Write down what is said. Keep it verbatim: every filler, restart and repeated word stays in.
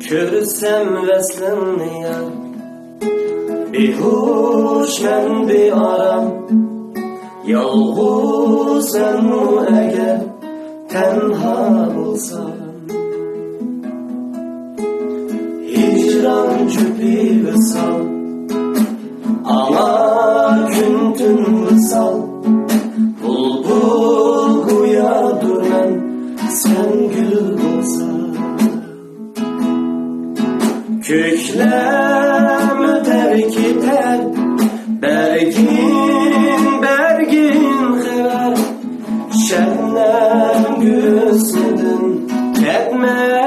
كۆرسەم ۋەسلىڭنى يار، بىھۇشمەن بىئارام. يالغۇزسەنمۇ ئەگەر تەنھا بولسام، ھىجران جۈپى ۋىسال، ئاڭا كۈن تۈن ۋىسال. بۇلبۇل گويادۇر مەن، سەن گۈل بولساڭ. كۆكلەرمۇ تەر كېتەر، بەرگىن، بەرگىن خەۋەر. شەبنەم ھۆسنىدىن كەتمە.